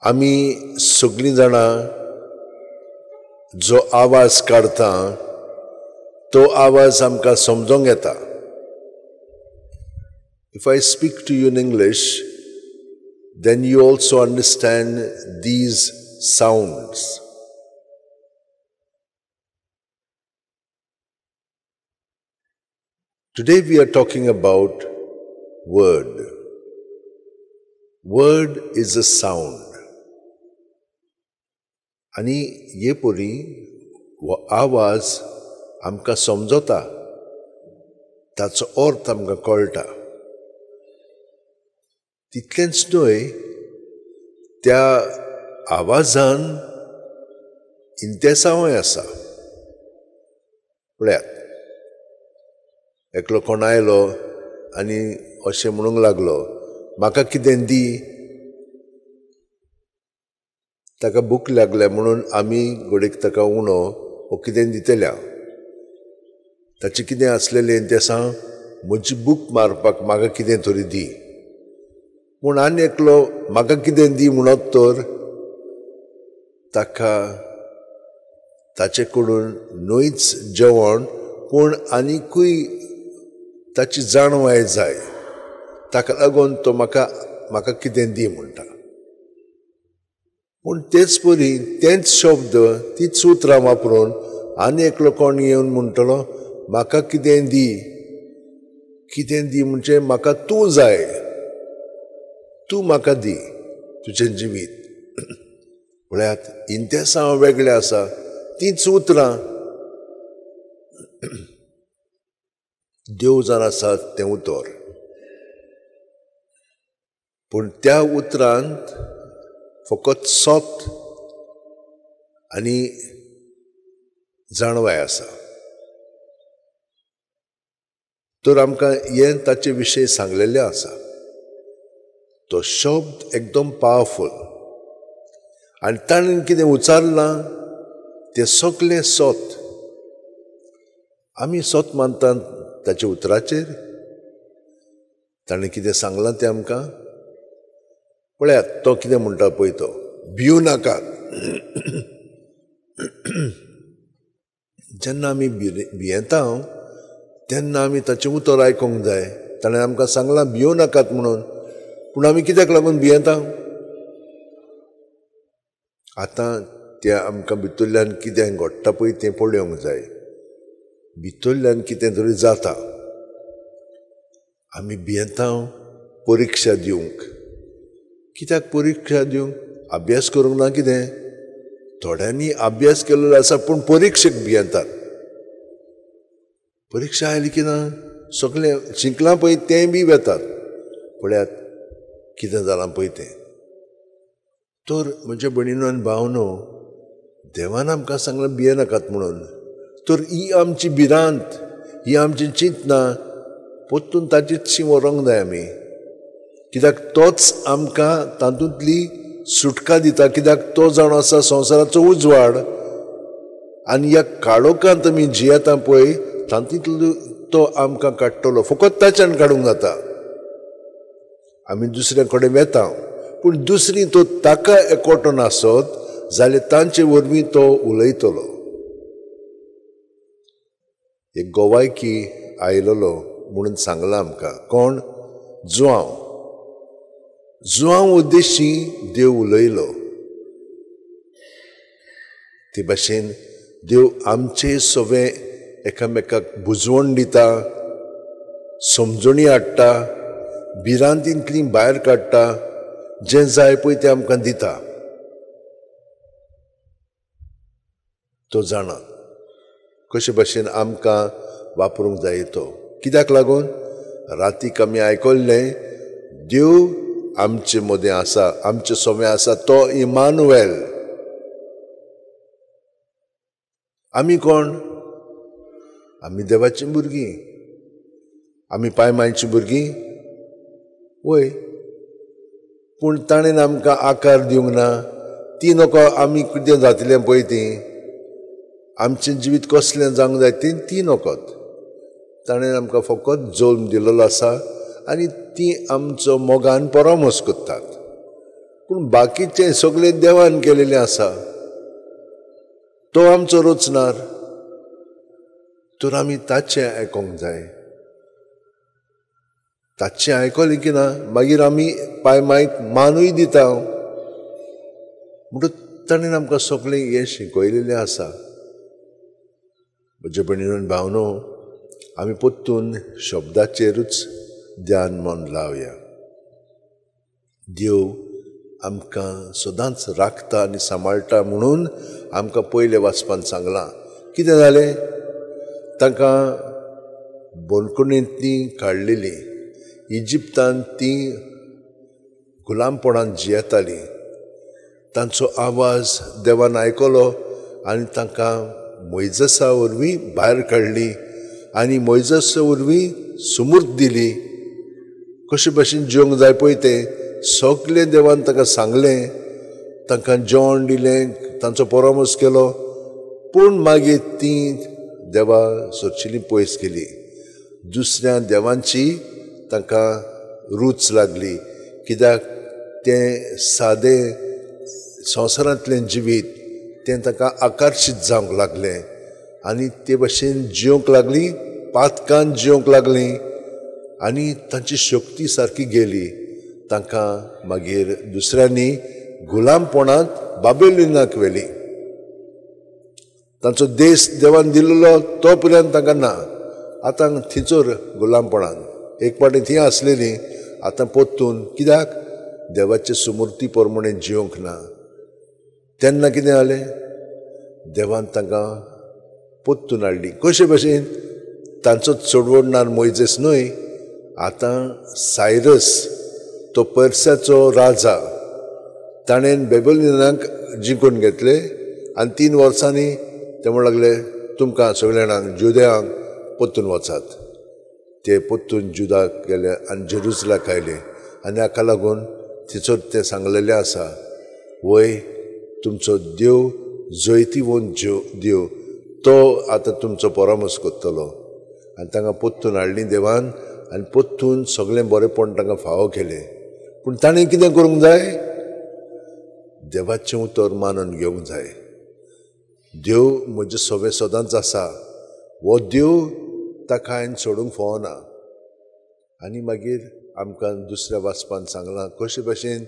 आमी सगळीं जाणां जो आवाज काडटा तो आवाज आमकां समजोंक येता. If I speak to you in English, then you also understand these sounds. Today we are talking about word. Word is a sound. आनी हे परी हो आवाज आमकां समजता, ताचो अर्थ आमकां कळटा. तितलेंच न्हय, त्या आवाजान इंतेसांवय आसा. पळयात, एकलो कोण आयलो आनी अशें म्हणूंक लागलो, म्हाका कितें दी. ताका भूक लागल्या म्हणून आमी घडयेक ताका उणो वो कितें दितल्या. ताचें कितें आसलेलें इंतेसांव, म्हजी भूक मारपाक म्हाका कितें तरी दी. पूण आनी एकलो म्हाका कितें दी म्हणत तर ताका ताचे कडून न्हयच जेवण, पूण आनिकूय ताची जाणवाय जाय. ताका लागून तो म्हाका म्हाका कितें दी म्हणटा. पूण तेच परी तेंच शब्द, तीच उतरां वापरून आनी एकलो कोण येवन म्हणटलो, म्हाका कितें दी. कितें दी म्हणजे म्हाका तूं जाय, तूं म्हाका दी तुजें जिवीत. पळयात, इंतेसांव वेगळें आसा, तींच उतरां. देव जाण आसा तें उतर, पूण त्या उतरांत फकत सत आनी जाणवाय आसा. तर आमकां हें ताचे विशय सांगलेलें आसा. तो शब्द एकदम पावरफूल आनी ताणें कितें उच्चारलां तें सगळें सत. आमी सत मानतात ताच्या उतराचेर. ताणें कितें सांगलां तें आमकां. पळयात, तो कितें म्हणटा पळय, तो भिवू नाकात. जेन्ना आमी भियेता तेन्ना आमी ताचें उतर आयकूंक जाय. ताणें आमकां सांगलां भिवू नाकात म्हणून, पूण आमी कित्याक लागून भियेता? आतां तें आमकां भितरल्यान कितें घडटा पळय तें पळोवंक जाय. भितरल्यान कितें तरी जाता. आमी भियेता परिक्षा दिवंक. कित्याक परिक्षा दिवंक? अभ्यास करूंक ना कितें? थोड्यांनी अभ्यास केल्लो आसा पूण परिक्षेक भियेतात. परिक्षा आयली की ना सगळें शिकलां पळय तें बी वेतात. पळयात कितें जालां पळय तें. तर म्हज्या भयणीनो आनी भावनो, देवान आमकां सांगलां भियेनाकात म्हणून. तर ही आमची भिरांत, ही आमची चिंतना परतून ताचीच व्हरूंक जाय आमी. कित्याक तोच आमकां तातूंतली सुटका दिता. कित्याक तो जावन आसा संवसाराचो उजवाड, आनी ह्या काळोखांत आमी जियेता पळय तातूंतलो तो आमकां काडटलो. फकत ताच्यान काडूंक जाता. आमी दुसऱ्या कडेन वेता, पूण दुसरी तो ताका एकवटो नासत जाल्यार तांचे वरवीं तो उलयतलो. एक गोवायकी आयलेलो म्हणून सांगलां आमकां. कोण? जुआंव. जुआंव उद्देशी देव उलयलो. ते भाशेन देव आमचे सवे एकामेकाक बुजवण दिता, समजणी हाडटा, भिरांतींतली भायर काडटा, जें जाय पळय तें आमकां दिता. तो जाणा कशे भाशेन आमकां वापरूंक जाय तो. कित्याक लागून रातीक आमी आयकल्लें, देव आमचे मदें आसा, आमचे सोमे आसा, तो इमानुएल. आमी कोण? आमी देवाचीं भुरगीं. आमी पाय मांयचीं भुरगीं वय, पूण ताणें आमकां आकार दिवंक ना. ती नको आमी कितें जातलें पळय ती, आमचें जिवीत कसलें जावंक जाय तें ती नकोत. ताणें आमकां फकत जल्म दिलेलो आसा आनी ती आमचो मोगान परामर्श करतात. पूण बाकीचें सगळें देवान केलेलें आसा. तो आमचो रचणार, तर आमी ताचें आयकोंक जाय. ताचें आयकलें की ना मागीर आमी पाय मायक मानूय दिता. म्हणटकच ताणें आमकां सगळें हें शिकयलेलें आसा. म्हजे भयणीनो भावनो, आमी परतून शब्दाचेरूच ध्यान मन लावया. देव आमकां सदांच राखता आनी सांबाळटा म्हणून आमकां पयले वाचपान सांगलां. कितें जालें, तांकां बंदखणींतलीं काडलेलीं, इजिप्तान तीं गुलामपणान जियेतालीं. तांचो आवाज देवान आयकलो आनी तांकां मोयजेसा वरवीं भायर काडली आनी मोयजेसा वरवीं सुमूर्त दिली. कशे भशेन जिवंक जाय पळय तें सगळें देवान ताका सांगलें. तांकां जेवण दिलें, तांचो परामर्श केलो. पूण मागीर तीं देवा सोदशिलीं पयस गेली. दुसऱ्या देवांची तांकां रूच लागली. कित्याक तें सादें संवसारांतलें जिवीत तें तांकां आकर्शीत जावंक लागलें आनी ते भशेन जिवंक लागलीं, पातकान जिवंक लागलीं आनी तांची शक्ती सारकी गेली. तांकां मागीर दुसऱ्यांनी गुलामपणांत बाबेलिनाक व्हेली. तांचो देश देवान दिल्लो तो पर्यंत तांकां ना. आतां थंयसर गुलामपणान एक पाटी थंय आसलेली, आतां परतून कित्याक देवाचे सुमूर्ती प्रमाणे जिवंक ना. तेन्ना कितें जालें, देवान तांकां परतून हाडली. कशे भशेन, तांचो चडवडणार मोयजेस न्हय, आतां सायरस तो पर्साचो राजा, ताणें बेबलिनाक जिखून घेतले आनी 3 वर्सांनी ते म्हणूंक लागले तुमकां सगल्या जाणांक जुद्यांक परतून वचात. ते परतून जुदाक गेले आनी जेरुजलाक आयले आनी हाका लागून थंयसर तें सांगलेलें आसा, वय तुमचो देव जैतिवंत देव तो आतां तुमचो परामर्श करतलो. आनी तांकां परतून हाडली देवान आनी परतून सगळें बरेंपण तांकां फावो केलें. पूण ताणें कितें करूंक जाय, देवाचें उतर मानून घेवंक जाय. देव म्हजें सगळें सदांच आसा, हो देव ताका हांवें सोडूंक फावना. आनी मागीर आमकां दुसऱ्या वाचपान सांगलां कशे भशेन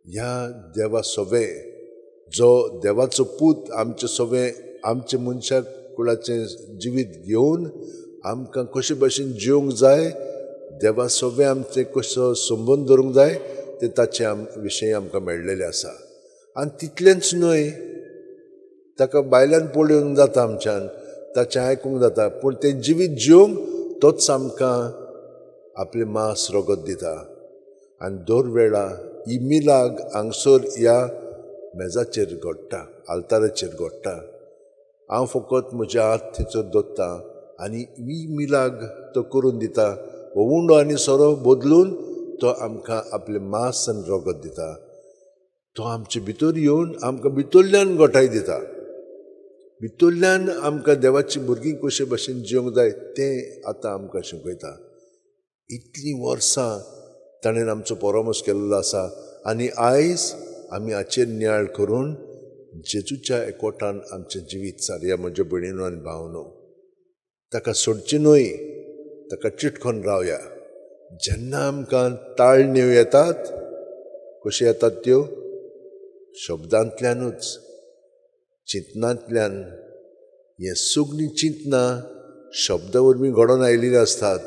ह्या देवा सवें, जो देवाचो पूत आमचे सवें आमचे मनशाक कुळाचें जिवीत घेवन आमकां कशे भशेन जिवंक जाय, देवा सवें आमचें कसो संबंद दवरूंक जाय तें ताचे विशय आमकां मेळ्ळेलें आसा. आनी तितलेंच न्हय, ताका भायल्यान पळोवंक जाता आमच्यान, ताचें आयकूंक जाता, पूण तें जिवीत जिवंक तोच आमकां आपलें मांस रगत दिता. आनी दर वेळा ही मिलाग हांगसर ह्या मेजाचेर घडटा, आल्ताराचेर घडटा. हांव फकत म्हज्या हात थंयसर दवरता आनी ही मिलाग तो करून दिता. हो उंडो आनी सोरो बदलून तो आमकां आपलें मांस आनी रगत दिता. तो आमचे भितर येवन आमकां भितरल्यान गोठाय दिता. भितरल्यान आमकां देवाची भुरगीं कशे भशेन जिवंक जाय तें आतां आमकां शिकयता. इतलीं वर्सां ताणें आमचो परामर्श केल्लो आसा आनी आयज आमी हाचेर नियाळ करून जेजूच्या एकवटान आमचें जिवीत सारया. म्हज्या भयणीनो आनी भावनो, ताका सोडचें न्हय, ताका चिटकोन रावया. जेन्ना आमकां ताळण्यो येतात, कश्यो येतात त्यो, शब्दांतल्यानूच, चिंतनांतल्यान. हें सगळीं चिंतनां शब्दा वरवीं घडोवन आयिल्लीं आसतात.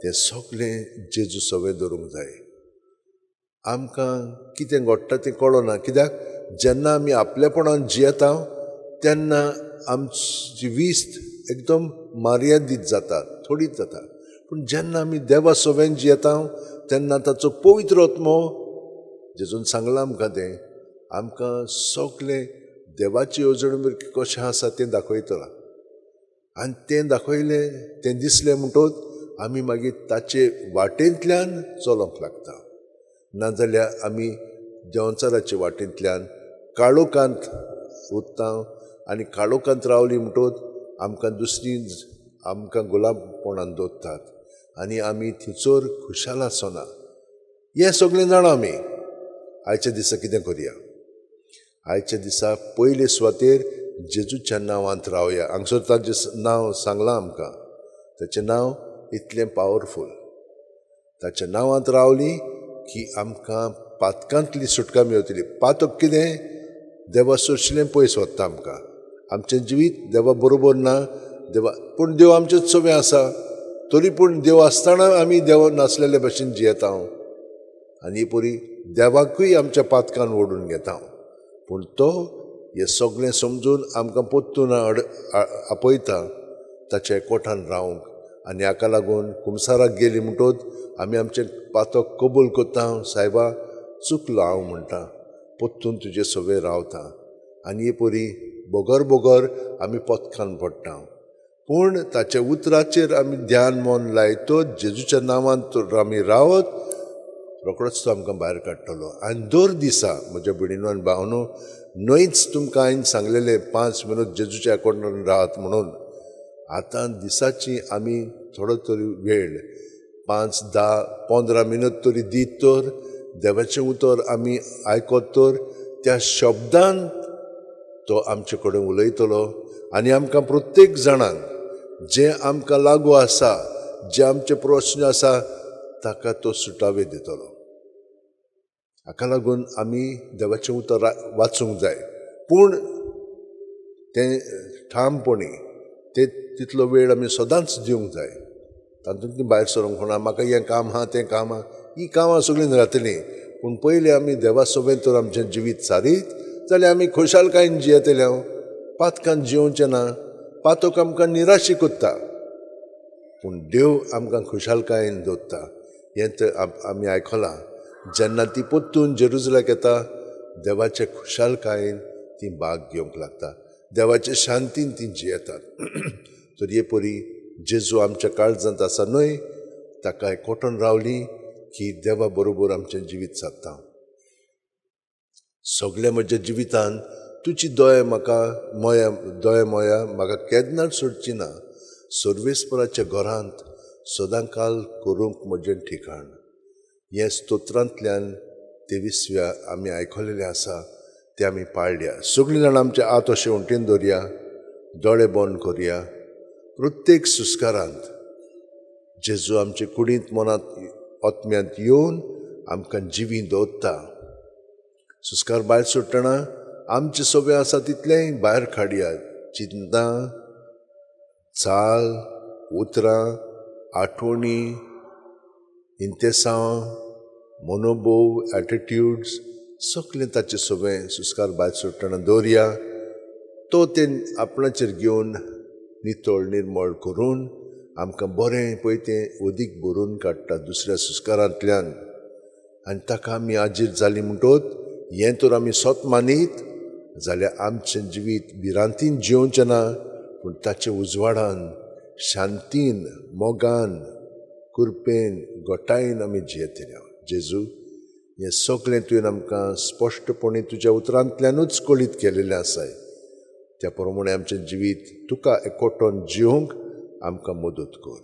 तें सगळें जेजू सवें दवरूंक जाय. आमकां कितें घडटा तें कळना, कित्याक जेन्ना आमी आपलेपणान जियेता तेन्ना आमची वीस्त एकदम मर्यादीत जाता, थोडीच जाता. पूण जेन्ना आमी देवा सवें जियेता तेन्ना ताचो पवित्र आत्मो, जेजून सांगलां आमकां, तें आमकां सगळें देवाची येवजण कशें आसा तें दाखयतला. आनी तें दाखयलें, तें दिसलें म्हणटकच आमी मागीर ताचे वाटेंतल्यान चलोवंक लागता. नाजाल्यार आमी देंवचाराचे वाटेंतल्यान काळोखांत उरता आनी काळोखांत रावली म्हणटकच आमकां दुसरी आमकां गुलामपणान दवरतात आनी आमी थंयसर खुशाल आसना. हें सगळें जाणा आमी. आयच्या दिसा कितें करया? आयच्या दिसा पयले सुवातेर जेजूच्या नांवांत रावया. हांगसर ताचें नांव सांगलां आमकां, ताचें नांव इतलें पावरफूल. ताच्या नांवांत रावली की आमकां पातकांतली सुटका मेळटली. पातक कितें? देवा सोरशिलें पयस वता आमकां. आमचें जिवीत देवा बरोबर ना, देवा पूण देव आमचेच सगळें आसा, तरी पूण देव आसतना आमी देव नासलेले भशेन जियेता आनी परी देवाकूय आमच्या पातकान ओडून घेता. पूण तो हें सगळें समजून आमकां परतून आपयता ताच्या एकवटान रावंक. आनी हाका लागून कुमसाराक गेली म्हणटोच आमी आमचें पातक कबूल करता, सायबा चुकलो हांव म्हणटा, परतून तुजे सगळें रावता. आनी हे परी बगर बगर आमी पथकान पडटा. पूण ताच्या उतराचेर आमी ध्यान मन लायतच, जेजूच्या नांवांत आमी रावत, रोकडोच तो आमकां भायर काडटलो. आनी दर दिसा म्हज्या भयणीनो आनी भावनो, न्हयच तुमकां हांवें सांगलेलें 5 मिनट जेजूच्या एकवटान रावात म्हणून. आतां दिसाची आमी थोडो तरी वेळ 5, 10, 15 मिनट तरी दीत तर देवाचें उतर आमी आयकत तर त्या शब्दान तो आमचे कडेन उलयतलो. आनी आमकां प्रत्येक जाणांक जें आमकां लागू आसा, जे आमचे प्रस्न आसा, ताका तो सुटावे दितलो. हाका लागून आमी देवाचें उतर वाचूंक जाय, पूण तें ठामपणी ते तितलो वेळ आमी सदांच दिवंक जाय. तातूंतली भायर सरूंक कोणा म्हाका हें काम आहा तें काम आहा, ही कामां सगळीं जातलीं, पूण पयलीं आमी देवा सोबेन तर आमचें जिवीत सारीत जाल्यार आमी खुशालकायेन जियेतले. हांव पातकान जियोवचें ना. पातक आमकां निराशी करता, पूण देव आमकां खुशालकायेन दवरता. हें तर आमी आयकलां. जेन्ना ती परतून जेरुजलाक येता, देवाचे खुशालकायेन ती भाग घेवंक लागता, देवाचे शांतीन ती जियेतात. तर हे परी जेजू आमच्या काळजांत आसा न्हय, ताका एकवटून रावली की देवा बरोबर आमचें जिवीत सादता. सगळ्या म्हज्या जिवितान तुजी दया म्हाका मोया, दया मोया म्हाका केन्नाच सोडची ना. सर्वेस्पराच्या घरांत सदांकाल करूंक म्हजें ठिकाण. हें स्तोत्रांतल्यान 23व्या आमी आयकलेलें आसा, तें आमी पाळया. सगळीं जाणां आमचे हात अशें उंटेन दवरया, दोळे बंद करया. प्रत्येक सुस्कारांत जेजू आमचे कुडींत, मनांत, आत्म्यांत येवन आमकां जिवी दवरता. सुस्कार भायर सोडटना आमचें सगळें आसा तितलेंय भायर काडया. चिंता, चाल, उतरां, आठवणी, इंतेसांव, मनोभोव, एटिट्यूड्स, सगळें ताचें सगळें सुस्कार भायर सोडटना दवरया. तो तें आपणाचेर घेवन नितळ निर्मळ करून आमकां बरें पळय तें अदीक भरून काडटा दुसऱ्या सुस्कारांतल्यान. आनी ताका आमी आजीर जाली म्हणटोच हें तर आमी सत मानीत जाल्यार आमचें जिवीत भिरांतीन जियोवचें ना, पूण ताचे उजवाडान, शांतीन, मोगान, कृपेन, गोटायेन आमी जियेतले. जेजू, हें सगळें तुवें आमकां स्पश्टपणी तुज्या उतरांतल्यानूच कळीत केलेलें आसाय. त्या प्रमाणे आमचें जिवीत तुका एकवटून जिवंक आमकां मदत कर.